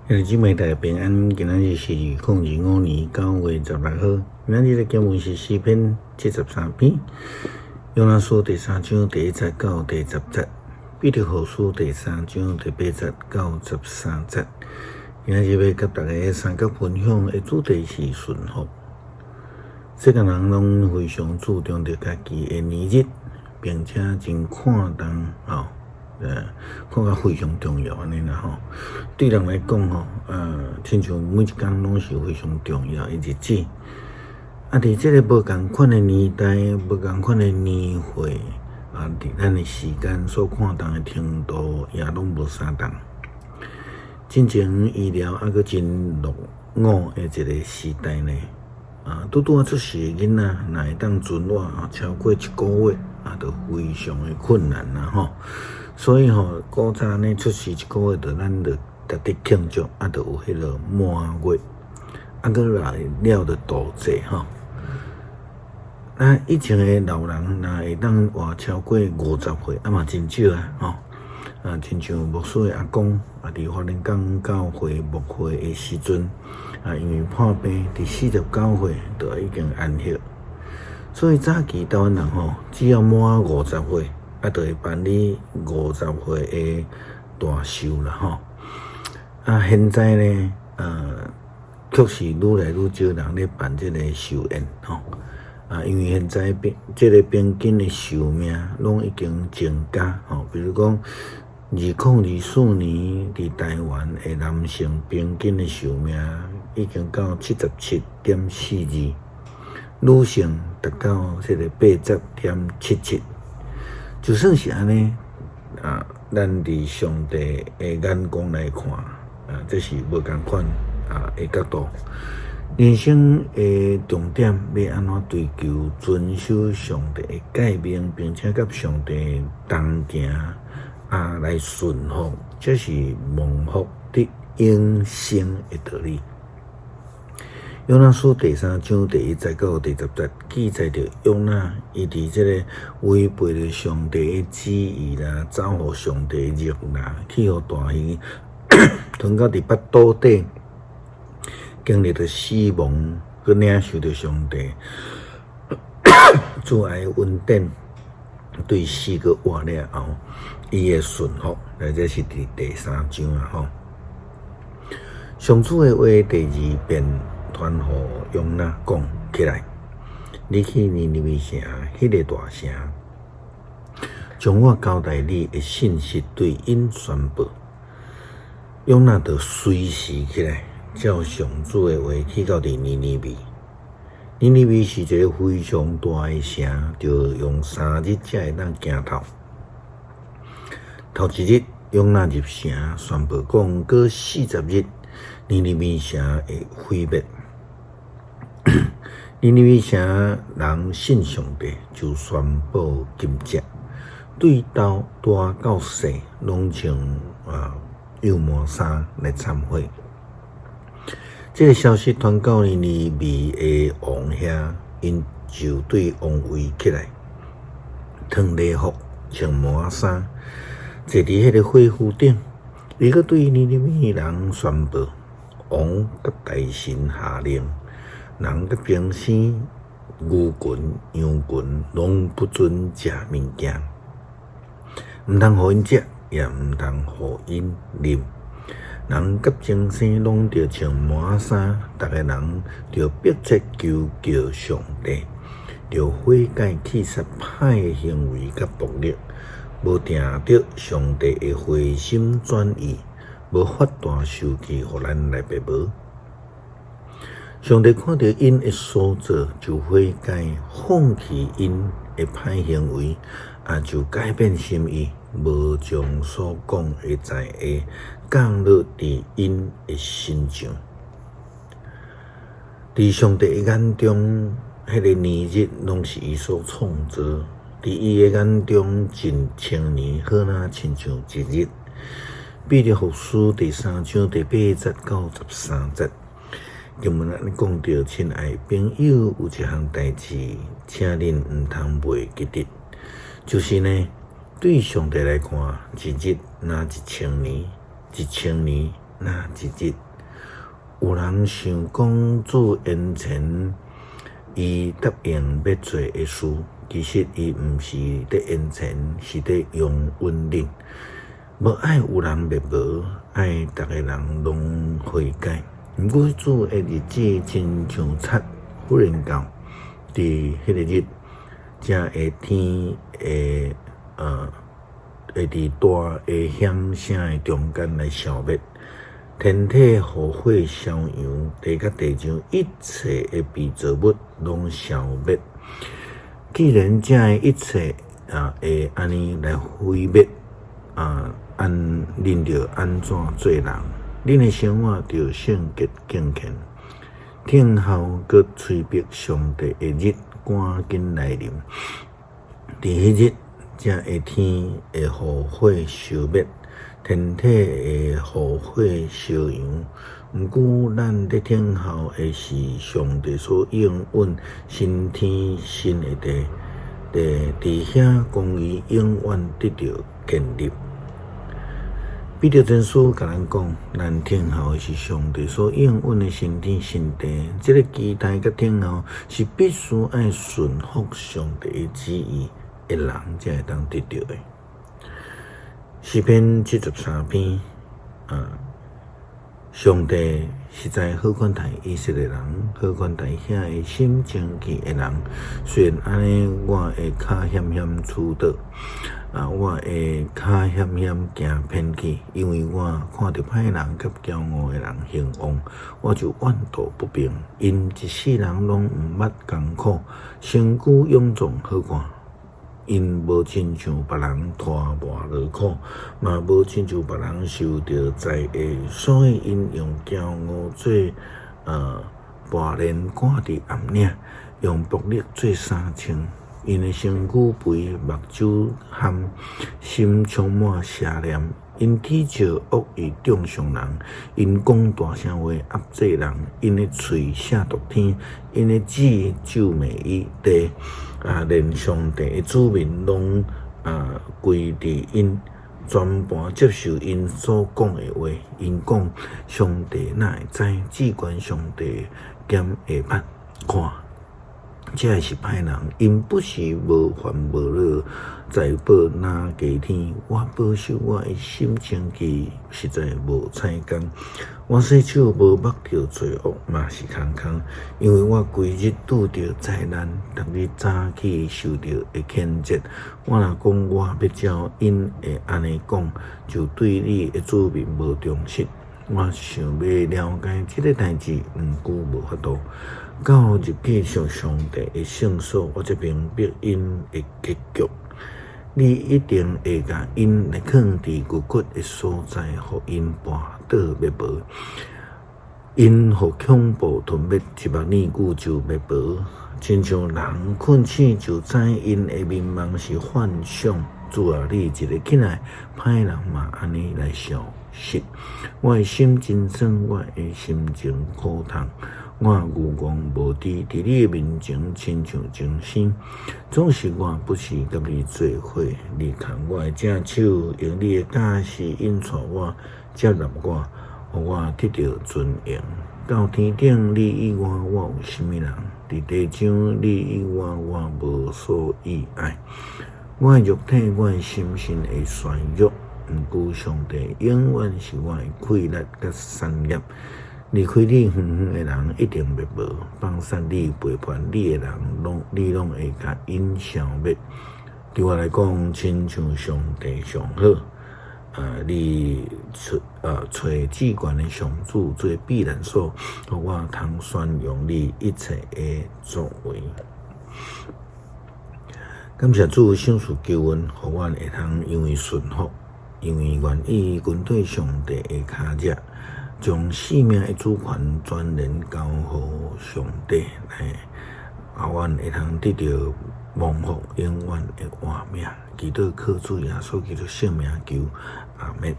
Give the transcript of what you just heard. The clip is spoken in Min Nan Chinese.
兄弟姊妹大家平安，今仔日是2025年9月16號。今仔日的經文是詩篇73篇，約拿書第三章第一節到第十節，彼得後書第三章第八節到十三節。今仔日欲佮大家相佮分享的主題是順服。世間人攏非常注重著家己的年日，並且真看重吼。看甲非常重要按呢啦吼。對人來講吼，親像每一工攏是非常重要的日子。啊，佇這个無仝款的年代、無仝款的年歲，啊，佇咱的時間所看重的程度也攏無相仝。進前醫療猶閣真落伍的一个時代呢，啊，拄拄仔出世的囡仔，若會當存活超過一个月，啊，就非常的困難啦吼。所以吼，古早呢出世一个月，就咱就特別慶祝，啊，就有彼个滿月，啊，閣來了就度節吼。啊，以前的老人若會當活超過50歲，啊嘛真少啊吼。啊，親像牧師的阿公，啊，佇花蓮港教會牧會的時陣，啊，因為破病，佇49歲就已經安息。所以早期台灣人吼，只要滿五十歲，啊，就會辦理五十歲的大壽啦吼。啊，現在呢，確實愈來愈少人咧辦這个壽宴吼。啊，因為現在平這个平均的壽命攏已經增加吼，比如講，2024年佇台灣的男性平均的壽命已經到77.42，女性達到這个80.77。就算是按呢，啊，咱佇上帝的眼光來看，啊，這是無仝款啊的角度。人生的重點欲按怎追求遵守上帝的誡命，並且佮上帝同行啊來順服，這是蒙福得永生的道理。約拿書第三章第一節到第十節記載著約拿伊佇這个違背著上帝的旨意啦，走予上帝熱啦，去予大魚吞到佇腹肚底，經歷著死亡，閣領受著上帝慈愛恩典，對死閣活了後，伊的順服，來這是佇第三章啊吼。上主的話第二遍傳予約拿講起來，你去尼尼微城，彼个大城，將我交代你的信息對𪜶宣布。約拿就隨時起來，照上主的話去到佇尼尼微。尼尼微是一个非常大的城，著用3日才會當行透。頭一日，約拿入城宣布講，閣40日，尼尼微城會毀滅。尼尼微城人信上帝，就宣布禁食，對頭大到細，攏穿啊油麻衫來懺悔。這个消息傳到尼尼微的王遐，𪜶就對王位起來，脫禮服，穿麻衫，坐佇彼个火爐頂，伊閣對尼尼微人宣布，王佮大臣下令，人佮平生、牛群、羊群攏不准食物件，毋通予𪜶食，也毋通予𪜶啉。人佮精牲攏著穿麻衫，逐个人著迫切求告上帝，著悔改棄殺歹的行為佮暴力，無定著上帝會回心轉意，無發大壽氣予咱來爸無。上帝看著𪜶的所做，就悔改，放棄𪜶的歹行為，也就改變心意，無將所講的災禍降落佇𪜶的身上。佇上帝的眼中，彼个年日攏是伊所創造。佇伊的眼中，一千年好若親像一日。彼得後書第三章第八節到十三節，經文按呢講著，親愛朋友，有一項代誌，請恁毋通袂記得，就是呢，對上帝來看，一日若一千年，一千年那一日。有人想講主延前伊答應欲做的事，其實伊毋是佇延前，是佇容忍恁。無愛有人滅亡，愛逐个人攏悔改。毋過主的日子親像賊忽然到，佇彼個日，才會天會會佇大的響聲的中間來消滅。天體予火燒溶，地佮地上一切的被造物攏消滅。既然這的一切啊會按呢來毀滅，啊，按恁著按怎做人？恁的生活著聖潔敬虔，等候閣催逼上帝的日趕緊來臨。佇彼日，這的天會予火燒滅，天體會予火燒溶。毋過，咱佇等候的是上帝所應允新天新的地，佇遐公義永遠得著建立。彼得前書共咱講，咱等候的是上帝所應允的新天新地。這个期待佮等候是必須愛順服上帝的旨意的人，才會當得著的。詩篇73篇啊，上帝實在好款待以色列人，好款待遐个心清氣的人。雖然按呢，我的跤險險拄倒，啊，我的跤險險行偏去，因為我看著歹人佮驕傲的人興旺，我就怨道不平。𪜶一世人攏毋捌艱苦，身軀勇壯好看。𪜶無親像別人拖磨勞苦，嘛無親像別人受著災禍，所以𪜶用驕傲做跋鏈掛佇頷領，用縛勒做衫穿。𪜶的身軀肥，目睭譀，心充滿邪念。𪜶恥笑惡意中傷人，𪜶講大聲話壓制人，𪜶的喙寫毒天，𪜶的舌咒罵伊地，啊，連上帝的子民攏啊歸佇𪜶，全盤接受𪜶所講的話。𪜶講上帝哪會知？至懸上帝敢會捌？看，這个是歹人，𪜶不是無煩無惱，財寶若加添。我保守我的心清氣，實在無彩工。我洗手無縛著罪惡，嘛是空空。因為我規日拄著災難，逐日早起受著的譴責。我若講我欲照𪜶的按呢講，就對你的子民無忠實。我想欲了解這个代誌，毋過無法度。到入去上上帝的聖所，我才明白𪜶的結局。你一定會共𪜶來囥佇骨骨的所在，予𪜶跋倒滅無。𪜶予恐怖吞滅，一目爾久就滅無。親像人睏醒就知𪜶的眠夢是幻想。主啊，你一个起來，歹人嘛按呢來消失。我的心真酸，我的心情苦痛。我愚戇無知，佇你的面前親像眾生。總是我不時佮你做伙，你牽我的正手，用你的教示引帶我，接納我，予我得著尊榮。到天頂你以外，我有啥物人？佇地上你以外，我無所倚愛。我的肉體，我的心神會衰弱，毋過上帝永遠是我的氣力佮產業。離開你遠遠的人一定滅無，放殺你背叛你的人，攏你攏會共𪜶消滅。對我來講，親像上帝上好。啊，你揣啊揣至懸的上主做避難所，予我通宣揚你一切的作為。感謝主賞賜救恩，予阮會通因為順服，因為願意跟綴上帝的跤跡，將生命的主權全然交予上帝來，啊，阮會通得著蒙福永遠的活命。祈禱靠主耶穌基督聖名求，阿們。